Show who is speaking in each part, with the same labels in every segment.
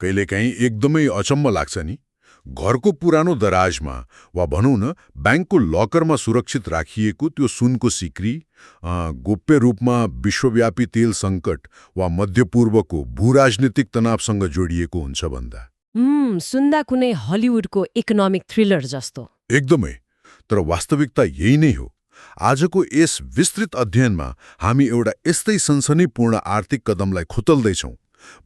Speaker 1: कहिलेकाहीँ एकदमै अचम्म लाग्छ नि। घरको पुरानो दराजमा वा भनौँ न ब्याङ्कको लकरमा सुरक्षित राखिएको त्यो सुनको सिक्री गोप्य रूपमा विश्वव्यापी तेल सङ्कट वा मध्यपूर्वको भूराजनीतिक तनावसँग जोडिएको हुन्छ भन्दा।
Speaker 2: सुन्दा कुनै हलिउडको इकोनोमिक थ्रिलर जस्तो।
Speaker 1: एकदमै। तर वास्तविकता यही नै हो। आजको यस विस्तृत अध्ययनमा हामी एउटा यस्तै सनसनीपूर्ण आर्थिक कदमलाई खुतल्दैछौँ।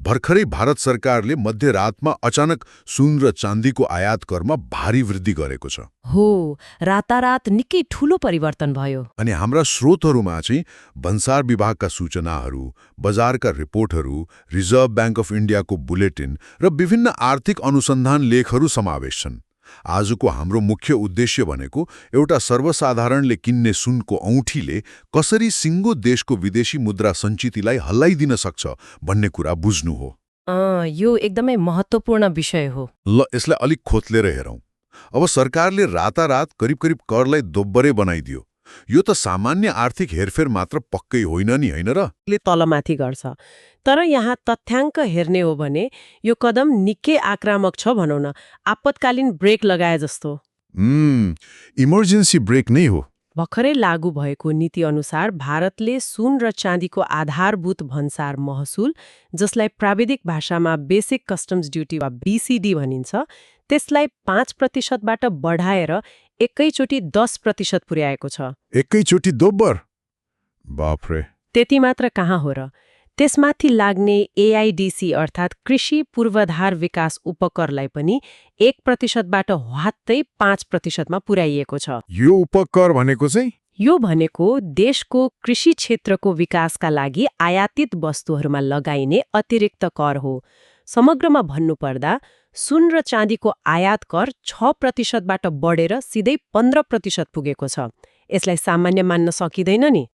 Speaker 1: भर्खरै भारत सरकारले मध्यरातमा अचानक सुन र चाँदीको आयात करमा भारी वृद्धि गरेको छ।
Speaker 2: हो, रातारात निकै ठूलो परिवर्तन भयो।
Speaker 1: अनि हाम्रा स्रोतहरूमा चाहिँ भन्सार विभागका सूचनाहरू, बजारका रिपोर्टहरू, रिजर्भ ब्याङ्क अफ इन्डियाको बुलेटिन र विभिन्न आर्थिक अनुसन्धान लेखहरू समावेश छन्। आजको हाम्रो मुख्य उद्देश्य भनेको एउटा सर्वसाधारणले किन्ने सुनको औँठीले कसरी सिङ्गो देशको विदेशी मुद्रा सञ्चितीलाई हल्लाइदिन सक्छ भन्ने कुरा बुझ्नु हो।
Speaker 2: यो एकदमै महत्त्वपूर्ण विषय हो।
Speaker 1: ल यसलाई अलिक खोतलेर हेरौँ। अब सरकारले रातारात करिब करलाई दोब्बरे बनाइदियो। यो त सामान्य आर्थिक हेरफेर मात्र पक्कै होइन नि, होइन र?
Speaker 3: तलमाथि गर्छ। तर यहाँ तथ्याङ्क हेर्ने हो भने यो कदम निकै आक्रामक छ भनौँ न, आपतकालीन ब्रेक लगाए जस्तो।
Speaker 1: इमर्जेन्सी ब्रेक नै हो।
Speaker 3: भर्खरै लागू भएको नीति अनुसार भारतले सुन र चाँदीको आधारभूत भन्सार महसुल, जसलाई प्राविधिक भाषामा बेसिक कस्टम्स ड्युटी वा बीसीडी भनिन्छ, त्यसलाई 5%बाट बढाएर एकैचोटि 10% पुर्याएको छ।
Speaker 1: एकैचोटि दोब्बर? बाफ्रे।
Speaker 3: त्यति मात्र कहाँ हो र, त्यसमाथि लाग्ने एआइडिसी अर्थात् कृषि पूर्वाधार विकास उपकरलाई पनि 1%बाट ह्वात्तै 5%मा पुर्याइएको छ।
Speaker 1: यो उपकर भनेको चाहिँ?
Speaker 3: यो भनेको देशको कृषि क्षेत्रको विकासका लागि आयातित वस्तुहरूमा लगाइने अतिरिक्त कर हो। समग्रमा भन्नुपर्दा सुन र चाँदीको आयात कर 6%बाट बढेर सिधै 15% पुगेको छ। यसलाई सामान्य मान्न सकिँदैन नि।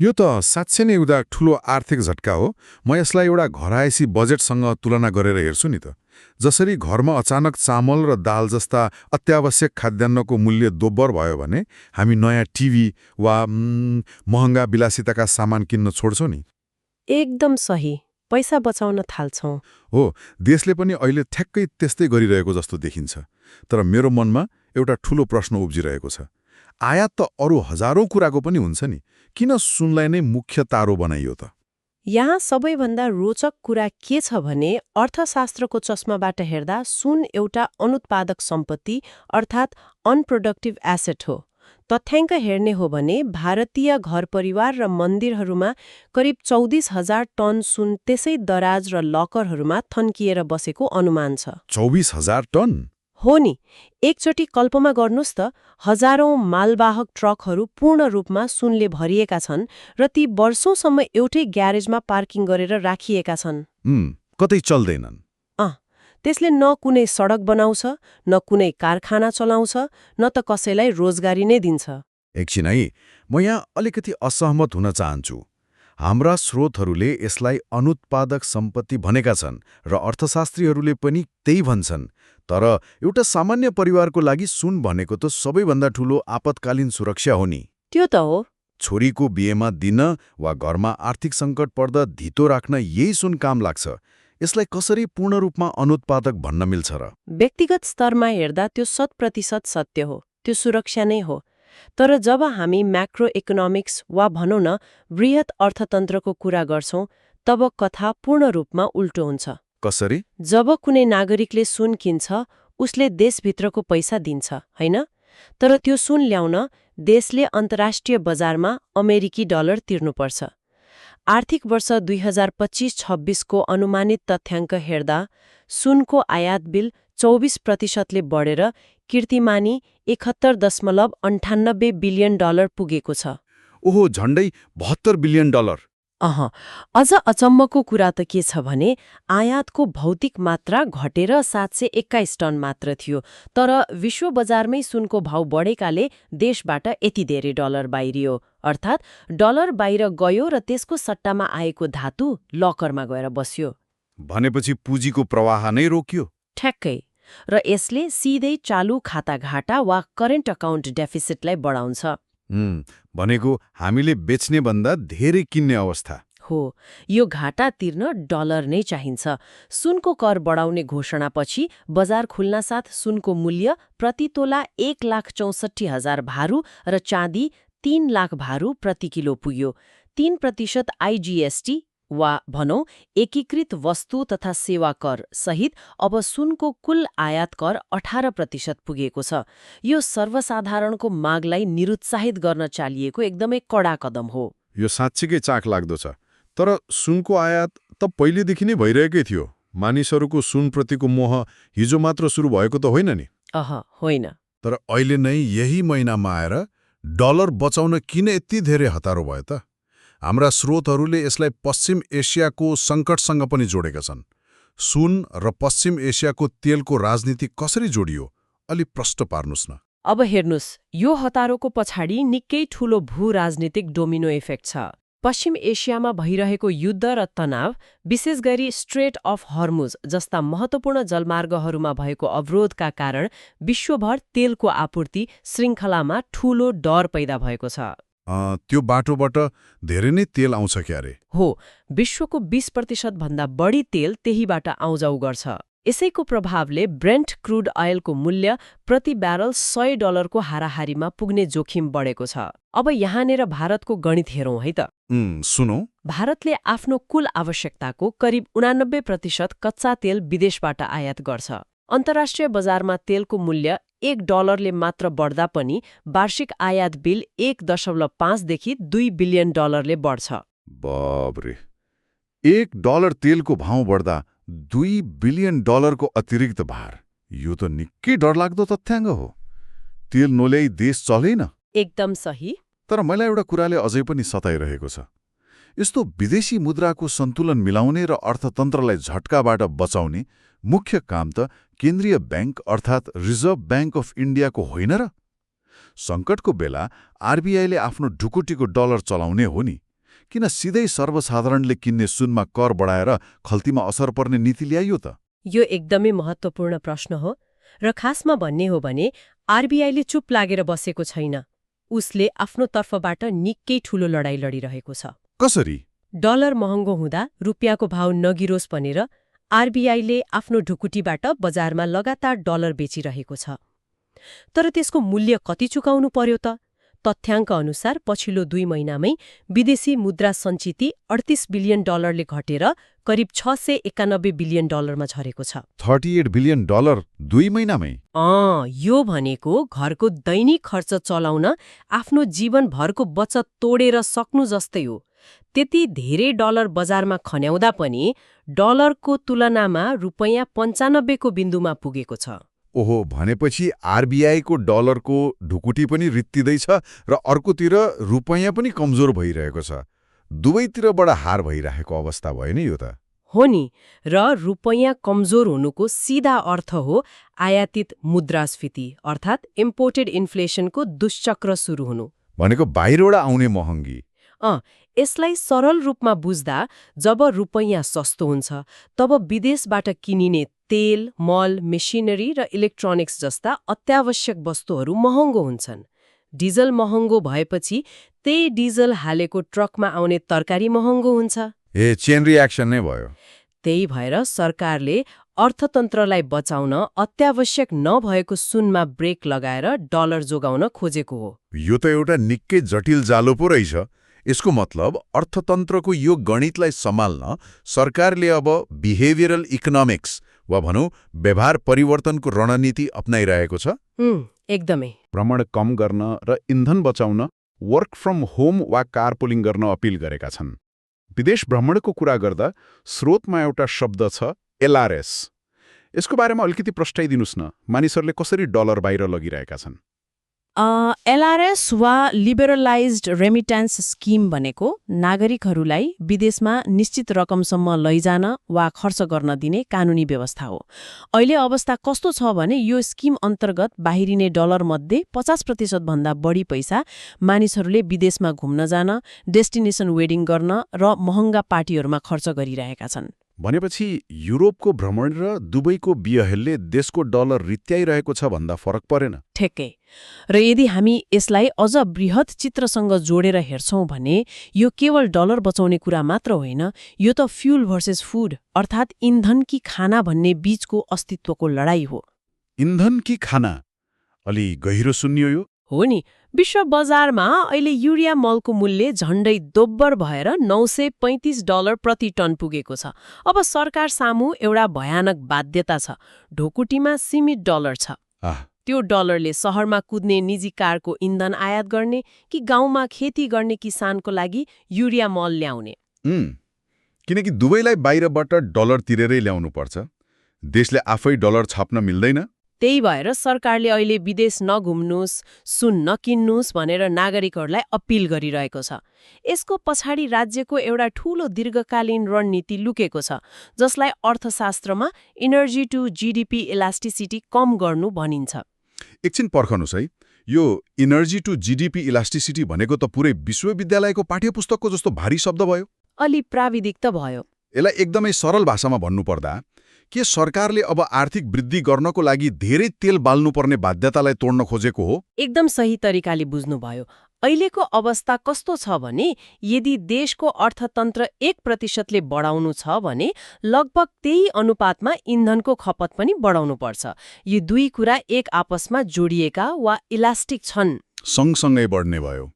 Speaker 1: यो त साँच्चै नै एउटा ठूलो आर्थिक झट्का हो। म यसलाई एउटा घरायसी बजेटसँग तुलना गरेर हेर्छु नि त। जसरी घरमा अचानक चामल र दाल जस्ता अत्यावश्यक खाद्यान्नको मूल्य दोब्बर भयो भने हामी नयाँ टिभी वा महँगा विलासिताका सामान किन्न छोड्छौँ नि।
Speaker 3: एकदम सही। पैसा बचाउन थाल्छौँ।
Speaker 1: हो, देशले पनि अहिले ठ्याक्कै त्यस्तै गरिरहेको जस्तो देखिन्छ। तर मेरो मनमा एउटा ठूलो प्रश्न उब्जिरहेको छ। आयात त अरू हजारौं कुराको पनि हुन्छ नि, किन सुनलाई नै मुख्य तारो बनाइयो त?
Speaker 3: यहाँ सबैभन्दा रोचक कुरा के छ भने अर्थशास्त्रको चस्माबाट हेर्दा सुन एउटा अनुत्पादक सम्पत्ति अर्थात् अनप्रोडक्टिभ एसेट हो। तथ्याङ्क हेर्ने हो भने भारतीय घर परिवार र मन्दिरहरूमा करिब 34,000 टन सुन त्यसै दराज र लकरहरूमा थन्किएर बसेको अनुमान छ।
Speaker 1: 24,000 टन?
Speaker 3: हो नि। एकचोटि कल्पना गर्नुहोस् त, हजारौं मालवाहक ट्रकहरू पूर्ण रूपमा सुनले भरिएका छन् र ती वर्षौंसम्म एउटै ग्यारेजमा पार्किङ गरेर राखिएका छन्।
Speaker 1: कतै चल्दैनन्।
Speaker 3: त्यसले न कुनै सडक बनाउँछ, न कुनै कारखाना चलाउँछ, न त कसैलाई रोजगारी नै दिन्छ।
Speaker 1: एकछिन है, म यहाँ अलिकति असहमत हुन चाहन्छु। हाम्रा स्रोतहरूले यसलाई अनुत्पादक सम्पत्ति भनेका छन् र अर्थशास्त्रीहरूले पनि त्यही भन्छन्। तर एउटा सामान्य परिवारको लागि सुन भनेको त सबैभन्दा ठूलो आपतकालीन सुरक्षा हो नि।
Speaker 3: त्यो त हो।
Speaker 1: छोरीको बिहेमा दिन वा घरमा आर्थिक सङ्कट पर्दा धितो राख्न यही सुन काम लाग्छ। यसलाई कसरी पूर्ण रूपमा अनुत्पादक भन्न मिल्छ र?
Speaker 3: व्यक्तिगत स्तरमा हेर्दा त्यो 100% सत्य हो, त्यो सुरक्षा नै हो। तर जब हामी म्याक्रो इकोनोमिक्स वा भनौँ न वृहत अर्थतन्त्रको कुरा गर्छौँ, तब कथा पूर्ण रूपमा उल्टो हुन्छ।
Speaker 1: कसरी?
Speaker 3: जब कुनै नागरिकले सुन किन्छ, उसले देशभित्रको पैसा दिन्छ, होइन? तर त्यो सुन ल्याउन देशले अन्तर्राष्ट्रिय बजारमा अमेरिकी डलर तिर्नुपर्छ। आर्थिक वर्ष 2025-26 को अनुमानित तथ्याङ्क हेर्दा सुनको आयात बिल 24%ले बढेर कीर्तिमानी $71.98 बिलियन पुगेको छ।
Speaker 1: ओहो, झण्डै $72 बिलियन।
Speaker 3: अझ अचम्मको कुरा त के छ भने आयातको भौतिक मात्रा घटेर 721 टन मात्र थियो, तर विश्व बजारमै सुनको भाव बढेकाले देशबाट यति धेरै डलर बाहिरियो। अर्थात् डलर बाहिर गयो र त्यसको सट्टामा आएको धातु लकरमा गएर बस्यो।
Speaker 1: भनेपछि पुँजीको प्रवाह नै रोकियो।
Speaker 3: ठ्याक्कै। र यसले सिधै चालु खाता घाटा वा करेन्ट अकाउन्ट डेफिसिटलाई बढाउँछ।
Speaker 1: भनेको हामीले बेच्ने भन्दा धेरै किन्ने अवस्था
Speaker 3: हो, यो घाटा तिर्न डलर नै चाहिन्छ। सुनको कर बढाउने घोषणापछि बजार खुल्नासाथ सुनको मूल्य प्रति तोला 1,64,000 भारु र चाँदी 3 लाख भारु प्रति किलो पुग्यो। 3% आईजीएसटी वा भनौं एकीकृत वस्तु तथा सेवा कर सहित अब सुनको कुल आयात कर 18% पुगेको छ। यो सर्वसाधारणको मागलाई निरुत्साहित गर्न चालिएको एकदमै कडा कदम हो।
Speaker 1: यो साँच्चीकै चाख लाग्दो छ। तर सुनको आयात त पहिलेदेखि नै भइरहेकै थियो। मानिसहरूको सुनप्रतिको मोह हिजो मात्र सुरु भएको त होइन नि?
Speaker 3: होइन।
Speaker 1: तर अहिले नै यही महिनामा आएर डलर बचाउन किन यति धेरै हतारो भयो त? हाम्रा स्रोतहरूले यसलाई पश्चिम एसियाको सङ्कटसँग पनि जोडेका छन्। सुन र पश्चिम एसियाको तेलको राजनीति कसरी जोडियो? अलि प्रष्ट पार्नुस् न।
Speaker 3: अब हेर्नुस्, यो हतारोको पछाडि निकै ठूलो भू-राजनीतिक डोमिनो इफेक्ट छ। पश्चिम एसियामा भइरहेको युद्ध र तनाव, विशेष गरी स्ट्रेट अफ हर्मुज जस्ता महत्त्वपूर्ण जलमार्गहरूमा भएको अवरोधका कारण विश्वभर तेलको आपूर्ति श्रृङ्खलामा ठूलो डर पैदा भएको छ।
Speaker 1: त्यो बाटोबाट धेरै नै तेल आउँछ क्यारे?
Speaker 3: हो, विश्वको 20% भन्दा बढी तेल त्यहीबाट आउजाउ गर्छ। यसैको प्रभावले ब्रेन्ट क्रूड अयलको मूल्य प्रति ब्यारल $100 हाराहारीमा पुग्ने जोखिम बढेको छ। अब यहाँनेर भारतको गणित हेरौँ है त।
Speaker 1: सुनौ,
Speaker 3: भारतले आफ्नो कुल आवश्यकताको करिब 89% कच्चा तेल विदेशबाट आयात गर्छ। अन्तर्राष्ट्रिय बजारमा तेलको मूल्य $1 मात्र बढ्दा पनि वार्षिक आयात बिल 1.5 देखि $2 बिलियन बढ्छ।
Speaker 1: बाबरे, $1 तेलको भाव बढ्दा $2 बिलियन को अतिरिक्त भार। यो त निकै डरलाग्दो तथ्याङ्क हो। तेल नल्याई देश चलेन।
Speaker 3: एकदम सही।
Speaker 1: तर मलाई एउटा कुराले अझै पनि सताइरहेको छ। यस्तो विदेशी मुद्राको सन्तुलन मिलाउने र अर्थतन्त्रलाई झट्काबाट बचाउने मुख्य काम त केन्द्रीय ब्याङ्क अर्थात् रिजर्भ ब्याङ्क अफ इन्डियाको होइन र? सङ्कटको बेला आरबीआईले आफ्नो ढुकुटीको डलर चलाउने हो नि? किन सिधै सर्वसाधारणले किन्ने सुनमा कर बढाएर खल्तीमा असर पर्ने नीति ल्याइयो त?
Speaker 3: यो एकदमै महत्त्वपूर्ण प्रश्न हो र खासमा भन्ने हो भने आरबीआईले चुप लागेर बसेको छैन। उसले आफ्नो तर्फबाट निकै ठूलो लडाईँ लडिरहेको छ।
Speaker 1: कसरी?
Speaker 3: डलर महँगो हुँदा रुपियाँको भाव नगिरोस् भनेर आरबीआईले आफ्नो ढुकुटीबाट बजारमा लगातार डलर बेचिरहेको छ। तर त्यसको मूल्य कति चुकाउनु पर्यो त? तथ्याङ्क अनुसार पछिल्लो 2 महिनामै विदेशी मुद्रा सञ्चिति $38 बिलियन घटेर करिब $691 बिलियन झरेको छ।
Speaker 1: $38 बिलियन 2 महिनामै?
Speaker 3: यो भनेको घरको दैनिक खर्च चलाउन आफ्नो जीवनभरको बचत तोडेर सक्नु जस्तै हो। त्यति धेरै डलर बजारमा खन्याउँदा पनि डलरको तुलनामा रुपैयाँ 95 को बिन्दुमा पुगेको छ।
Speaker 1: ओहो, भनेपछि आरबीआईको डलरको ढुकुटी पनि रित्तिँदैछ र अर्कोतिर रुपैयाँ पनि कमजोर भइरहेको छ। दुवैतिरबाट हार भइरहेको अवस्था भयो नि यो त?
Speaker 3: हो नि, र रुपैयाँ कमजोर हुनुको सिधा अर्थ हो आयातित मुद्रास्फीति अर्थात् इम्पोर्टेड इन्फ्लेसनको दुश्चक्र सुरु हुनु।
Speaker 1: भनेको बाहिरबाट आउने महँगी।
Speaker 3: यसलाई सरल रूपमा बुझ्दा जब रुपैयाँ सस्तो हुन्छ तब विदेशबाट किनिने तेल, मल, मेसिनरी र इलेक्ट्रोनिक्स जस्ता अत्यावश्यक वस्तुहरू महँगो हुन्छन्। डिजल महँगो भएपछि त्यही डिजल हालेको ट्रकमा आउने तरकारी महँगो हुन्छ।
Speaker 1: चेन रियाक्सन नै भयो।
Speaker 3: त्यही भएर सरकारले अर्थतन्त्रलाई बचाउन अत्यावश्यक नभएको सुनमा ब्रेक लगाएर डलर जोगाउन खोजेको हो।
Speaker 1: यो त एउटा निकै जटिल जालो पो रहेछ। यसको मतलब अर्थतन्त्रको यो गणितलाई सम्हाल्न सरकारले अब बिहेभियरल इकोनोमिक्स वा भनौँ व्यवहार परिवर्तनको रणनीति अपनाइरहेको छ।
Speaker 3: एकदमै।
Speaker 1: भ्रमण कम गर्न र इन्धन बचाउन वर्क फ्रम होम वा कारपुलिङ गर्न अपिल गरेका छन्। विदेश भ्रमणको कुरा गर्दा स्रोतमा एउटा शब्द छ एलआरएस। यसको बारेमा अलिकति प्रष्टाइदिनुस् न। मानिसहरूले कसरी डलर बाहिर लगिरहेका छन्?
Speaker 4: एलआरएस वा लिबरलाइज्ड रेमिट्यान्स स्किम भनेको नागरिकहरूलाई विदेशमा निश्चित रकमसम्म लैजान वा खर्च गर्न दिने कानुनी व्यवस्था हो। अहिले अवस्था कस्तो छ भने यो स्किम अन्तर्गत बाहिरिने डलरमध्ये 50% भन्दा बढी पैसा मानिसहरूले विदेशमा घुम्न जान, डेस्टिनेसन वेडिङ गर्न र महँगा पार्टीहरूमा खर्च गरिरहेका छन्।
Speaker 5: भनेपछि युरोपको भ्रमण र दुबईको बियहेलले देशको डलर रित्याइरहेको छ भन्दा फरक परेन।
Speaker 4: ठेक्कै। र यदि हामी यसलाई अझ बृहत चित्रसँग जोडेर हेर्छौं भने यो केवल डलर बचाउने कुरा मात्र होइन, यो त फ्युल भर्सेस फूड अर्थात् इन्धन कि खाना भन्ने बीचको अस्तित्वको लडाई हो।
Speaker 5: इन्धन कि खाना? अलि गहिरो सुन्नियो यो।
Speaker 4: हो नि, विश्व बजारमा अहिले युरिया मलको मूल्य झण्डै दोब्बर भएर $935 प्रति टन पुगेको छ। अब सरकार सामु एउटा भयानक बाध्यता छ। ढोकुटीमा सीमित डलर छ। त्यो डलरले शहरमा कुद्ने निजी कारको इन्धन आयात गर्ने कि गाउँमा खेती गर्ने किसानको लागि युरिया मल ल्याउने।
Speaker 5: किनकि दुवैलाई बाहिरबाट डलर तिरेरै ल्याउनु पर्छ। देशले आफै डलर छाप्न मिल्दैन।
Speaker 4: त्यही भएर सरकारले अहिले विदेश नघुम्नुस्, सुन नकिन्नुस् भनेर नागरिकहरूलाई अपिल गरिरहेको छ। यसको पछाडि राज्यको एउटा ठूलो दीर्घकालीन रणनीति लुकेको छ, जसलाई अर्थशास्त्रमा इनर्जी टु जीडीपी इलास्टिसिटी कम गर्नु भनिन्छ।
Speaker 5: एकछिन पर्खनुस् है, यो इनर्जी टु जीडीपी इलास्टिसिटी भनेको त पुरै विश्वविद्यालयको पाठ्यपुस्तकको जस्तो भारी शब्द भयो।
Speaker 4: अलि प्राविधिक त भयो।
Speaker 5: यसलाई एकदमै सरल भाषामा भन्नुपर्दा के सरकारले अब आर्थिक वृद्धि गर्नको लागि धेरै तेल बाल्नुपर्ने बाध्यतालाई तोड्न खोजेको हो?
Speaker 4: एकदम सही तरिकाले बुझ्नुभयो। अहिलेको अवस्था कस्तो छ भने यदि देशको अर्थतन्त्र 1%ले बढाउनु छ भने लगभग त्यही अनुपातमा इन्धनको खपत पनि बढाउनुपर्छ। यी दुई कुरा एक आपसमा जोडिएका वा इलास्टिक छन्।
Speaker 5: सँगसँगै बढ्ने भयो।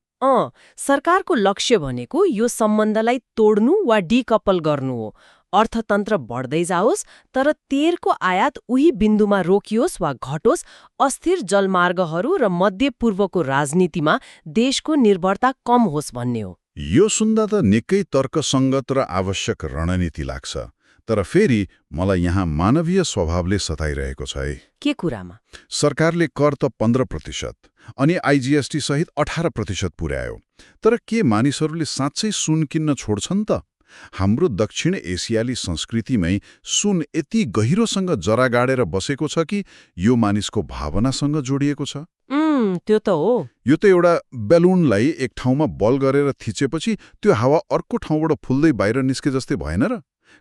Speaker 4: सरकारको लक्ष्य भनेको यो सम्बन्धलाई तोड्नु वा डिकपल गर्नु हो। अर्थतन्त्र बढ्दै जाओस् तर तेलको आयात उही बिन्दुमा रोकियोस् वा घटोस्, अस्थिर जलमार्गहरू र मध्यपूर्वको राजनीतिमा देशको निर्भरता कम होस् भन्ने हो।
Speaker 5: यो सुन्दा त निकै तर्कसङ्गत र आवश्यक रणनीति लाग्छ। तर फेरि मलाई यहाँ मानवीय स्वभावले सताइरहेको छ है।
Speaker 4: के कुरामा?
Speaker 5: सरकारले कर त 15% अनि आइजिएसटी सहित 18% पुर्यायो। तर के मानिसहरूले साँच्चै सुन किन्न छोड्छन् त? हाम्रो दक्षिण एसियाली संस्कृतिमै सुन यति गहिरोसँग जरा गाडेर बसेको छ कि यो मानिसको भावनासँग जोडिएको छ।
Speaker 4: त्यो त हो।
Speaker 5: यो त एउटा बेलुनलाई एक ठाउँमा बल गरेर थिचेपछि त्यो हावा अर्को ठाउँबाट फुल्दै बाहिर निस्के जस्तै भएन र?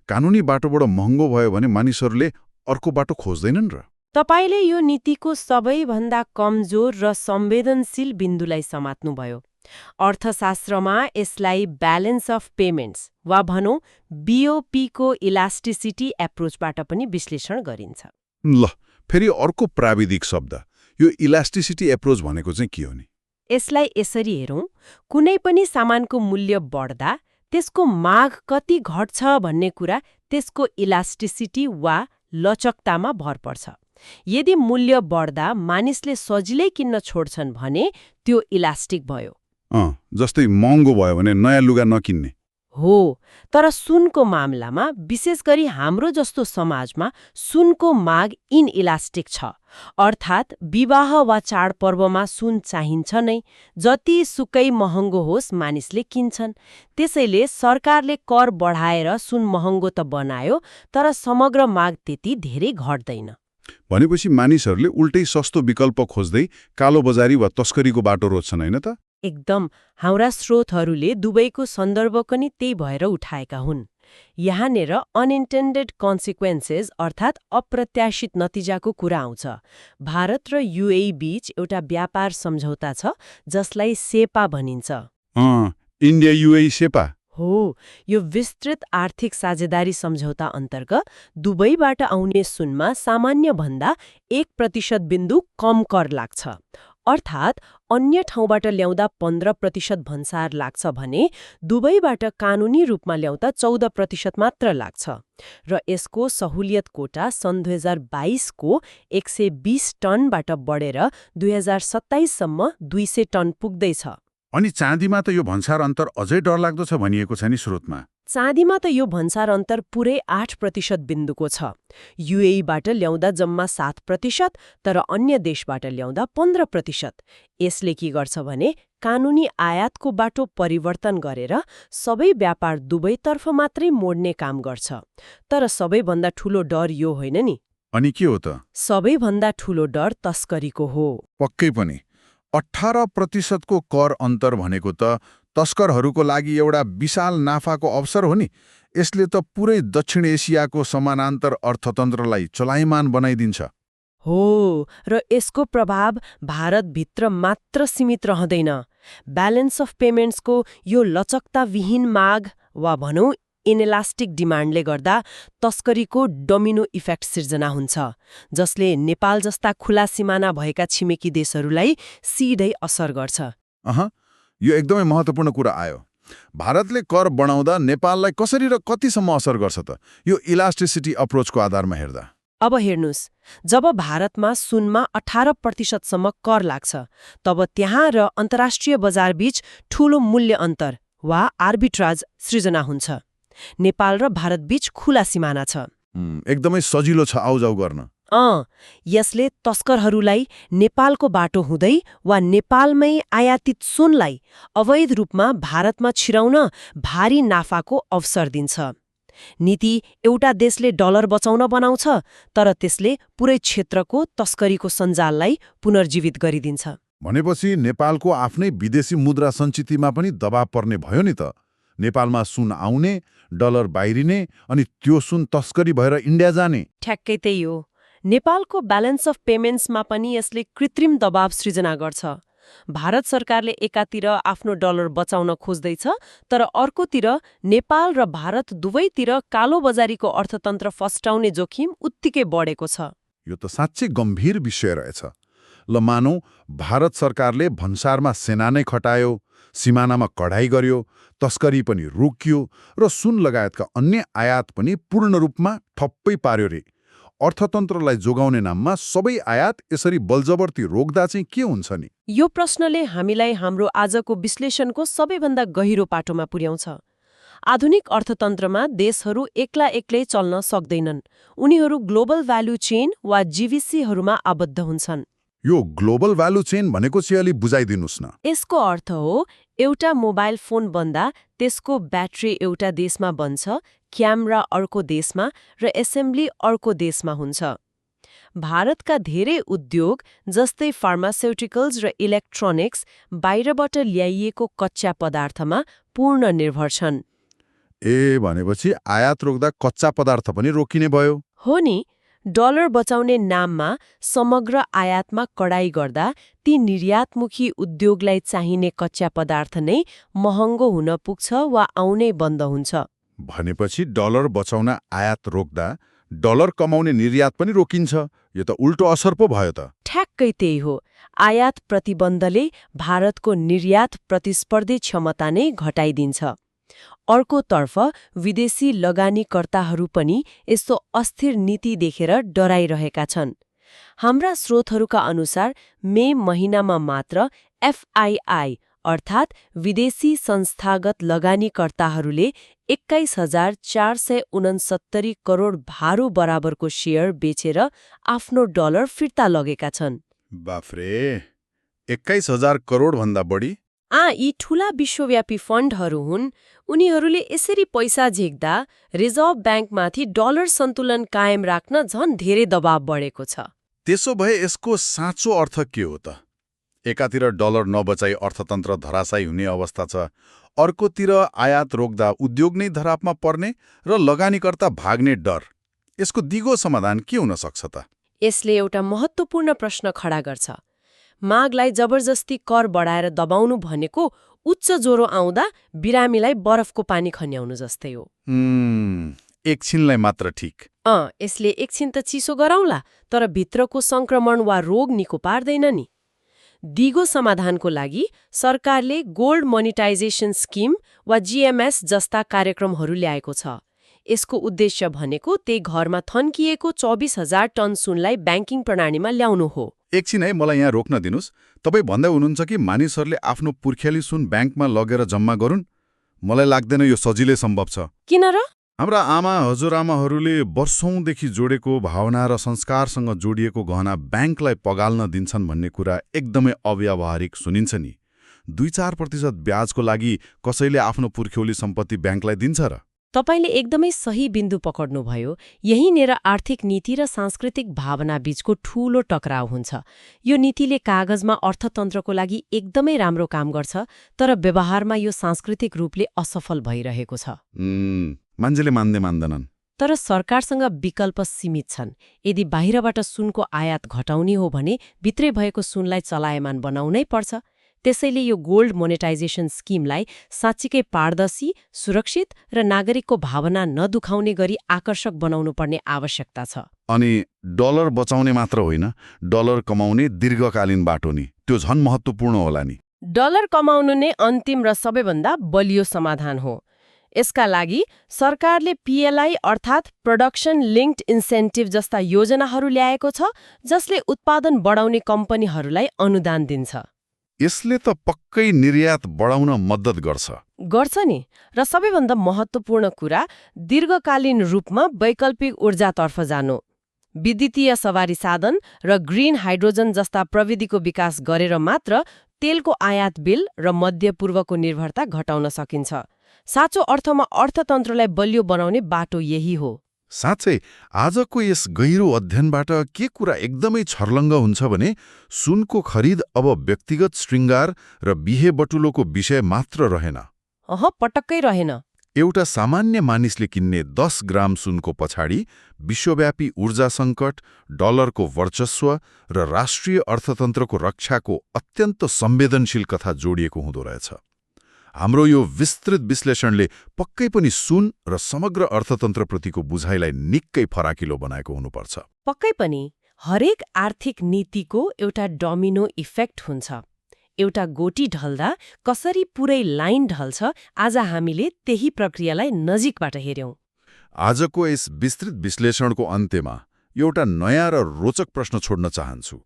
Speaker 5: कानुनी बाटोबाट महँगो भयो भने मानिसहरूले अर्को बाटो खोज्दैनन् र?
Speaker 3: तपाईले यो नीतिको सबैभन्दा कमजोर र संवेदनशील बिन्दुलाई समात्नुभयो। अर्थशास्त्रमा यसलाई ब्यालेन्स अफ पेमेन्ट्स वा भनौँ बीओपीको इलास्टिसिटी एप्रोचबाट पनि विश्लेषण गरिन्छ।
Speaker 5: ल, फेरि अर्को प्राविधिक शब्द। यो इलास्टिसिटी एप्रोच भनेको चाहिँ के हो नि?
Speaker 3: यसलाई यसरी हेरौँ, कुनै पनि सामानको मूल्य बढ्दा त्यसको माग कति घट्छ भन्ने कुरा त्यसको इलास्टिसिटी वा लचकतामा भर पर्छ। यदि मूल्य बढ्दा मानिसले सजिलै किन्न छोड्छन् भने त्यो इलास्टिक भयो।
Speaker 5: जस्तै महँगो भयो भने नयाँ लुगा नकिन्ने
Speaker 3: हो। तर सुनको मामलामा, विशेष गरी हाम्रो जस्तो समाजमा सुनको माग इनइलास्टिक छ। अर्थात् विवाह वा चाडपर्वमा सुन चाहिन्छ नै, जति सुकै महँगो होस् मानिसले किन्छन्। त्यसैले सरकारले कर बढाएर सुन महँगो त बनायो, तर समग्र माग त्यति धेरै घट्दैन।
Speaker 5: भनेपछि मानिसहरूले उल्टै सस्तो विकल्प खोज्दै कालोबजारी वा तस्करीको बाटो रोज्छन्, होइन त?
Speaker 3: एकदम। हाम्रा स्रोतहरूले दुबईको सन्दर्भ पनि त्यही भएर उठाएका हुन्। यहाँनिर अनइन्टेन्डेड कन्सिक्वेन्सेस अर्थात् अप्रत्याशित नतिजाको कुरा आउँछ। भारत र युएई बीच एउटा व्यापार सम्झौता छ जसलाई सेपा भनिन्छ।
Speaker 5: इन्डिया युएई सेपा
Speaker 3: हो। यो विस्तृत आर्थिक साझेदारी सम्झौता अन्तर्गत दुबईबाट आउने सुनमा सामान्य भन्दा 1% बिन्दु कम कर लाग्छ। अर्थात् अन्य ठाउँबाट ल्याउँदा 15% भन्सार लाग्छ भने दुबईबाट कानुनी रूपमा ल्याउँदा 14% मात्र लाग्छ। र यसको सहुलियत कोटा सन् 2022 को 120 टनबाट बढेर 2027 सम्म 200 टन पुग्दैछ।
Speaker 5: अनि चाँदीमा त यो भन्सार अन्तर अझै डरलाग्दो छ भनिएको छ नि स्रोतमा।
Speaker 3: चाँदीमा त यो भन्सार अन्तर पुरै 8% बिन्दुको छ। युएईबाट ल्याउँदा जम्मा 7%, तर अन्य देशबाट ल्याउँदा 15%। यसले के गर्छ भने कानुनी आयातको बाटो परिवर्तन गरेर सबै व्यापार दुबईतर्फ मात्रै मोड्ने काम गर्छ। तर सबैभन्दा ठूलो डर यो होइन नि।
Speaker 5: अनि के हो त?
Speaker 3: सबैभन्दा ठूलो डर तस्करीको हो।
Speaker 5: पक्कै पनि। 18% को कर अन्तर भनेको त तस्करहरूको लागि एउटा विशाल नाफाको अवसर हो नि। यसले त पुरै दक्षिण एसियाको समानान्तर अर्थतन्त्रलाई चलायमान बनाइदिन्छ।
Speaker 3: हो, र यसको प्रभाव भारतभित्र मात्र सीमित रहँदैन। ब्यालेन्स अफ पेमेन्ट्सको यो लचकताविहीन माग वा भनौँ इनइलास्टिक डिमान्डले गर्दा तस्करीको डोमिनो इफेक्ट सिर्जना हुन्छ, जसले नेपाल जस्ता खुला सिमाना भएका छिमेकी देशहरूलाई सिधै असर गर्छ।
Speaker 5: यो एकदमै महत्त्वपूर्ण कुरा आयो। भारतले कर बढाउँदा नेपाललाई कसरी र कतिसम्म असर गर्छ त, यो इलास्टिसिटी अप्रोचको आधारमा हेर्दा?
Speaker 3: अब हेर्नुस्, जब भारतमा सुनमा 18% कर लाग्छ, तब त्यहाँ र अन्तर्राष्ट्रिय बजारबीच ठूलो मूल्य अन्तर वा आर्बिट्राज सृजना हुन्छ। नेपाल र भारतबीच खुला सिमाना छ।
Speaker 5: एकदमै सजिलो छ आउजाउ गर्न।
Speaker 3: यसले तस्करहरूलाई नेपालको बाटो हुँदै वा नेपालमै आयातित सुनलाई अवैध रूपमा भारतमा छिराउन भारी नाफाको अवसर दिन्छ। नीति एउटा देशले डलर बचाउन बनाउँछ, तर त्यसले पुरै क्षेत्रको तस्करीको सञ्जाललाई पुनर्जीवित गरिदिन्छ।
Speaker 5: भनेपछि नेपालको आफ्नै विदेशी मुद्रा सञ्चितीमा पनि दबाव पर्ने भयो नि त। नेपालमा सुन आउने, डलर बाहिरिने, अनि त्यो सुन तस्करी भएर इन्डिया जाने।
Speaker 3: ठ्याक्कै त्यही हो। नेपालको ब्यालेन्स अफ पेमेन्ट्समा पनि यसले कृत्रिम दबाव सृजना गर्छ। भारत सरकारले एकातिर आफ्नो डलर बचाउन खोज्दैछ, तर अर्कोतिर नेपाल र भारत दुवैतिर कालो बजारीको अर्थतन्त्र फस्टाउने जोखिम उत्तिकै बढेको छ।
Speaker 5: यो त साँच्चै गम्भीर विषय रहेछ। ल मानौ भारत सरकारले भन्सारमा सेना नै खटायो, सिमानामा कडाई गर्यो, तस्करी पनि रोकियो र सुन लगायतका अन्य आयात पनि पूर्ण रूपमा ठप्पै पार्यो रे। अर्थतन्त्रलाई जोगाउने नाममा सबै आयात यसरी बलजबर्ती रोक्दा चाहिँ के हुन्छ नि?
Speaker 3: यो प्रश्नले हामीलाई हाम्रो आजको विश्लेषणको सबैभन्दा गहिरो पाटोमा पुर्याउँछ। आधुनिक अर्थतन्त्रमा देशहरू एक्लै चल्न सक्दैनन्। उनीहरू ग्लोबल भ्यालु चेन वा जीवीसीहरूमा आबद्ध हुन्छन्।
Speaker 5: यो ग्लोबल भ्यालु चेन भनेको चाहिँ अलि बुझाइदिनुस् न।
Speaker 3: यसको अर्थ हो, एउटा मोबाइल फोन बन्दा त्यसको ब्याट्री एउटा देशमा बन्छ, क्यामेरा अर्को देशमा र एसेम्ब्ली अर्को देशमा हुन्छ। भारतका धेरै उद्योग जस्तै फार्मास्युटिकल्स र इलेक्ट्रोनिक्स बाहिरबाट ल्याइएको कच्चा पदार्थमा पूर्ण निर्भर छन्।
Speaker 5: भनेपछि आयात रोक्दा कच्चा पदार्थ पनि रोकिने भयो।
Speaker 3: हो नि। डलर बचाउने नाममा समग्र आयातमा कडाई गर्दा ती निर्यातमुखी उद्योगलाई चाहिने कच्चा पदार्थ नै महँगो हुन पुग्छ वा आउनै बन्द हुन्छ।
Speaker 5: भनेपछि डलर बचाउन आयात रोक्दा डलर कमाउने निर्यात पनि रोकिन्छ। यो त उल्टो असर पो भयो त।
Speaker 3: ठ्याक्कै त्यही हो। आयात प्रतिबन्धले भारतको निर्यात प्रतिस्पर्धी क्षमता नै घटाइदिन्छ। अर्कोतर्फ विदेशी लगानीकर्ताहरू पनि यस्तो अस्थिर नीति देखेर डराइरहेका छन्। हाम्रा स्रोतहरूका अनुसार मे महिनामा मात्र एफआइआई अर्थात् विदेशी संस्थागत लगानीकर्ताहरूले 21,469 करोड भारु बराबरको शेयर बेचेर आफ्नो डलर फिर्ता लगेका छन्।
Speaker 5: बाफ्रे, 21,000 करोड भन्दा बढी?
Speaker 3: यी ठूला विश्वव्यापी फन्डहरू हुन्। उनीहरूले यसरी पैसा झिक्दा रिजर्भ ब्याङ्कमाथि डलर सन्तुलन कायम राख्न झन् धेरै दबाव बढेको छ।
Speaker 5: त्यसो भए यसको साँचो अर्थ के हो त? एकातिर डलर नबचाई अर्थतन्त्र धराशायी हुने अवस्था छ, अर्कोतिर आयात रोक्दा उद्योग नै धरापमा पर्ने र लगानीकर्ता भाग्ने डर। यसको दिगो समाधान के हुन सक्छ त?
Speaker 3: यसले एउटा महत्त्वपूर्ण प्रश्न खडा गर्छ। मागलाई जबरजस्ती कर बढाएर दबाउनु भनेको उच्च ज्वरो आउँदा बिरामीलाई बरफको पानी खन्याउनु जस्तै हो।
Speaker 5: एकछिनलाई मात्र ठिक।
Speaker 3: यसले एकछिन त चिसो गराउला, तर भित्रको संक्रमण वा रोग निको पार्दैन नि। दिगो समाधानको लागि सरकारले गोल्ड मोनिटाइजेसन स्किम वा जीएमएस जस्ता कार्यक्रमहरू ल्याएको छ। यसको उद्देश्य भनेको त्यही घरमा थन्किएको 24,000 टन सुनलाई ब्याङ्किङ प्रणालीमा ल्याउनु हो।
Speaker 5: एकछिन है, मलाई यहाँ रोक्न दिनुस्। तपाईँ भन्दै हुनुहुन्छ कि मानिसहरूले आफ्नो पुर्ख्याली सुन ब्याङ्कमा लगेर जम्मा गरून्? मलाई लाग्दैन यो सजिलै सम्भव छ।
Speaker 3: किन र?
Speaker 5: हाम्रा हजुरआमाहरूले वर्षौंदेखि जोडेको भावना र संस्कारसँग जोडिएको गहना ब्याङ्कलाई पगाल्न दिन्छन् भन्ने कुरा एकदमै अव्यावहारिक सुनिन्छ नि। 2-4% ब्याजको लागि कसैले आफ्नो पुर्ख्यौली सम्पत्ति ब्याङ्कलाई दिन्छ र?
Speaker 2: तपाईले एकदमै सही बिन्दु पक्र्नुभयो। यहीँनेर आर्थिक नीति र सांस्कृतिक भावना बीचको ठूलो टकराव हुन्छ। यो नीतिले कागजमा अर्थतन्त्रको लागि एकदमै राम्रो काम गर्छ, तर व्यवहारमा यो सांस्कृतिक रूपले असफल भइरहेको छ।
Speaker 5: मान्छेले मान्दैनन्।
Speaker 2: तर सरकारसँग विकल्प सीमित छन्। यदि बाहिरबाट सुनको आयात घटाउने हो भने भित्रै भएको सुनलाई चलायमान बनाउनै पर्छ। त्यसैले यो गोल्ड मोनेटाइजेसन स्किमलाई साँच्चीकै पारदर्शी, सुरक्षित र नागरिकको भावना नदुखाउने गरी आकर्षक बनाउनु पर्ने आवश्यकता छ।
Speaker 5: अनि डलर बचाउने मात्र होइन, डलर कमाउने दीर्घकालीन बाटो नि त्यो झन् महत्त्वपूर्ण होला नि।
Speaker 4: डलर कमाउनु नै अन्तिम र सबैभन्दा बलियो समाधान हो। यसका लागि सरकारले पीएलआई अर्थात् प्रोडक्सन लिङ्क्ड इन्सेन्टिभ जस्ता योजनाहरू ल्याएको छ, जसले उत्पादन बढाउने कम्पनीहरूलाई अनुदान दिन्छ।
Speaker 5: यसले त पक्कै निर्यात बढाउन मद्दत
Speaker 4: गर्छ नि। र सबैभन्दा महत्त्वपूर्ण कुरा, दीर्घकालीन रूपमा वैकल्पिक ऊर्जातर्फ जानु। विद्युतीय सवारी साधन र ग्रिन हाइड्रोजन जस्ता प्रविधिको विकास गरेर मात्र तेलको आयात बिल र मध्यपूर्वको निर्भरता घटाउन सकिन्छ। साँचो अर्थमा अर्थतन्त्रलाई बलियो बनाउने बाटो यही हो।
Speaker 5: साँच्चै आजको यस गहिरो अध्ययनबाट के कुरा एकदमै छर्लङ्ग हुन्छ भने सुनको खरिद अब व्यक्तिगत श्रृङ्गार र बिहे बटुलोको विषय मात्र रहेन।
Speaker 4: पटक्कै रहेन।
Speaker 5: एउटा सामान्य मानिसले किन्ने 10 ग्राम सुनको पछाडि विश्वव्यापी ऊर्जा सङ्कट, डलरको वर्चस्व र राष्ट्रिय अर्थतन्त्रको रक्षाको अत्यन्त संवेदनशील कथा जोडिएको हुँदो रहेछ। हाम्रो यो विस्तृत विश्लेषणले पक्कै पनि सुन र समग्र अर्थतन्त्रप्रतिको बुझाइलाई निकै फराकिलो बनाएको हुनुपर्छ।
Speaker 4: पक्कै पनि। हरेक आर्थिक नीतिको एउटा डोमिनो इफेक्ट हुन्छ। एउटा गोटी ढल्दा कसरी पुरै लाइन ढल्छ, आज हामीले त्यही प्रक्रियालाई नजिकबाट हेर्यौं।
Speaker 5: आजको यस विस्तृत विश्लेषणको अन्त्यमा एउटा नयाँ र रोचक प्रश्न छोड्न चाहन्छु।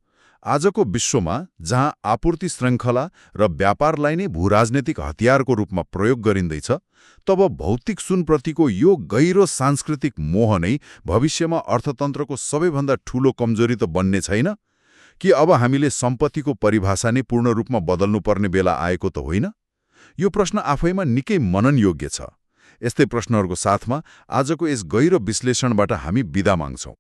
Speaker 5: आजको विश्वमा जहाँ आपूर्ति श्रृङ्खला र व्यापारलाई नै भूराजनैतिक हतियारको रूपमा प्रयोग गरिँदैछ, तब भौतिक सुनप्रतिको यो गहिरो सांस्कृतिक मोह नै भविष्यमा अर्थतन्त्रको सबैभन्दा ठूलो कमजोरी त बन्ने छैन? कि अब हामीले सम्पत्तिको परिभाषा नै पूर्ण रूपमा बदल्नुपर्ने बेला आएको त होइन? यो प्रश्न आफैमा निकै मनन योग्य छ। यस्तै प्रश्नहरूको साथमा आजको यस गहिरो विश्लेषणबाट हामी बिदा माग्छौं।